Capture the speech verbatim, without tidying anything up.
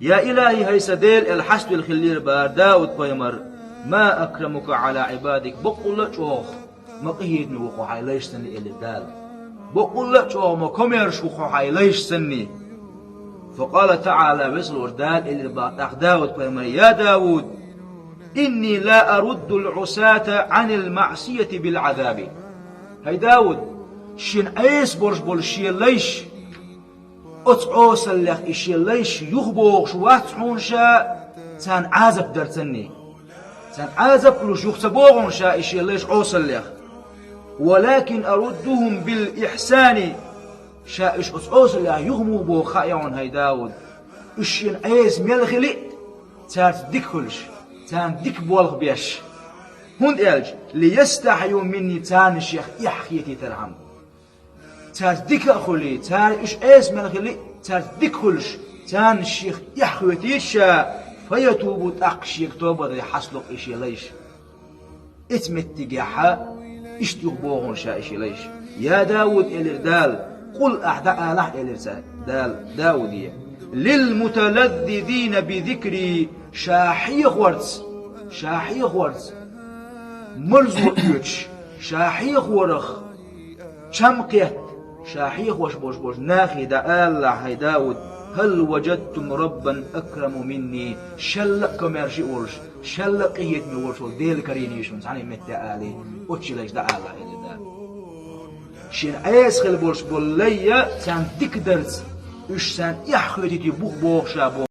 «Я Илахьи, хӀай сан Дела», — аьлла хьаставелла хиллера бахара Дауд-пайхамар, «ما أكرمك على عبادك, боккъалла а чӀогӀа ма къахетаме ву хьо хьайн лайшца санна», — элира Дала. «Боккъалла а чӀогӀа ма комаьрша ву хьо хьайн лайшца санна». فقال تعالى, Веза волчу Дала элира бахара тӀаккха Дауд-пайхамаре: «يا داود إني لا أرد العصاة عن المعصية بالعذاب». ХӀай Дауд, шена Ӏеса болуш болу шен лайш, оцу Ӏесаллех и шен лайш юхабохуш вац хьуна ша царна Ӏазап дарца санна. Царна Ӏазап луш юха ца боху хьуна ша и шен лайш Ӏесаллех. «ولكن أردهم بالإحسان». Ша уьш оцу Ӏесаллех юха муха боху хаьа хьуна, хӀай Дауд? Уьш шена Ӏеса мел хили а, цаьрца дика хуьлуш, царна дика болх беш. ХӀунда аьлча: «ليستحيوا مني», царна шех эхь хетийтархьама. Цаьрца дика а хуьлий, цара уьш Ӏеса мел хили а, цаьрца дика хуьлуш, царна шех эхь хоьтийта ша, «فيتوبوا», тӀаккха шега тоба дан хьастадо и шен лайш. Эца меттигехьа, иштта юха боху хьуна ша и шен лайш. «يا داود», — элира Дала, «قل», ахь дӀаалахь, — элира цаьрга Дала Дауде, — «للمتلذذين بذكري», ша хьехорца, ша хьехорца марзо оьцуш, ша хьехорах чам кхетта, ша хьехош болуш болчу нахе дӀаалалахь, хӀай Дауд: «هل وجدتم ربا أكرم مني», шелла а комаьрша а волуш, шелла а къинхетаме волуш волу Дела карийний шуна цхьана а метте алий, оцу шен лайш дӀаалалахь, элира Дала. Шена Ӏеса хила болуш болу лай а царна дика дарца, уьш царна эхь хоьтийта бух боху ша боху.